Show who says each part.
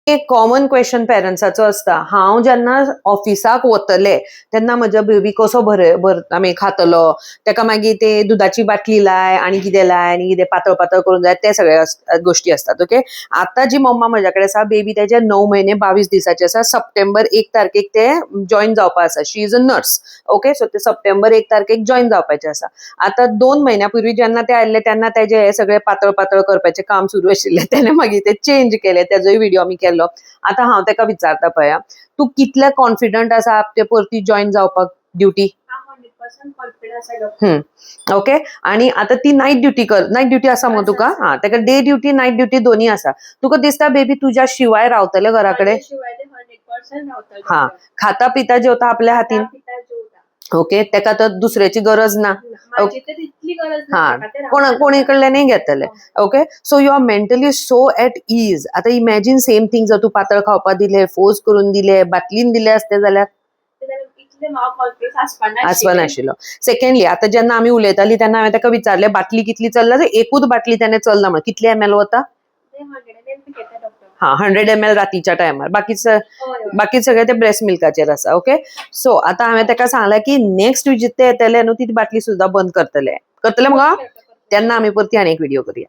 Speaker 1: एक common question पेरंट्साचो आसता, हांव जेन्ना ऑफिसाक वतले तेन्ना म्हजो बेबी कसो भर भर आमी खातलो? तेका मागीर ते दुदाची बाटली लाय आनी कितें लाय आनी कितें पातळ पातळ करून जाय, ते सगळे गोश्टी आसतात. ओके, आतां जी मम्मा म्हज्या कडेन आसा, बेबी तेजे 9 म्हयने 22 दिसाचे आसा. सप्टेंबर 1 तारखेक ते जॉईन जावपा आसा. She is a nurse, okay? So ते सप्टेंबर 1 तारखेक जॉईन जावपाचे आसा. आतां 2 म्हयन्या पूर्वी जेन्ना ते आयिल्ले तेन्ना तेजे हे सगळे पातळ पातळ करपाचें काम सुरू आशिल्लें. तेणे मागीर ते चेंज केले, तेजोय व्हिडिओ आमी केल्लो. आतां हांव तेका विचारता पळया, तूं कितले कॉन्फिडंट आसा ते परती जॉईन जावपाक ड्युटी?
Speaker 2: हांव 100% कॉन्फिडंट आसा डॉक्टर.
Speaker 1: ओके, आणि आता ती नायट ड्युटी कर, नायट ड्युटी आसा मगो तुका? हा, तेका डे ड्युटी, नायट ड्युटी दोन्ही आसा. तुका दिसता बेबी तुज्या शिवाय रावतले घरा कडेन?
Speaker 2: शिवाय ते 100% रावतले.
Speaker 1: हा, खाता पिता जेवता आपल्या हातीन?
Speaker 2: पिता जेवता.
Speaker 1: ओके, तेका तर दुसऱ्याची गरज ना.
Speaker 2: माझी तर इतली गरज ना तेका, ते
Speaker 1: कोण
Speaker 2: रावतले.
Speaker 1: कोणी कडल्यानय घेतले. Okay, so you are mentally so at ease. आता इमॅजिन सेम थिंग, जर तूं पातळ खावपा दिले, फोर्स करून दिले, बाटलीन दिले आसते जाल्यार?
Speaker 2: ते जाल्यार इतले हांव कॉन्फिडन्स आसपा
Speaker 1: आसपा नाशिल्लो. सेकंडली, आता जेन्ना आमी उलयताली तेन्ना हांवें ताका विचारलें, बाटली कितली चल्ला? तर एकूच बाटली त्याने चल्ला म्हण. कितली एम एल वता?
Speaker 2: ते 100 ml बी घेता डॉक्टर.
Speaker 1: हा, 100 ml रातीच्या टायमार. बाकीचं
Speaker 2: हय हय
Speaker 1: बाकी सगळे ते ब्रेस्ट मिल्काचेर आसा. ओके, सो आता हांवें ताका सांगलें की नेक्स्ट विजीट ते येतले न्हू, ती बाटली सुद्दां बंद करतले. करतले मगो? तेन्ना आमी परती आनी एक व्हिडिओ करूया.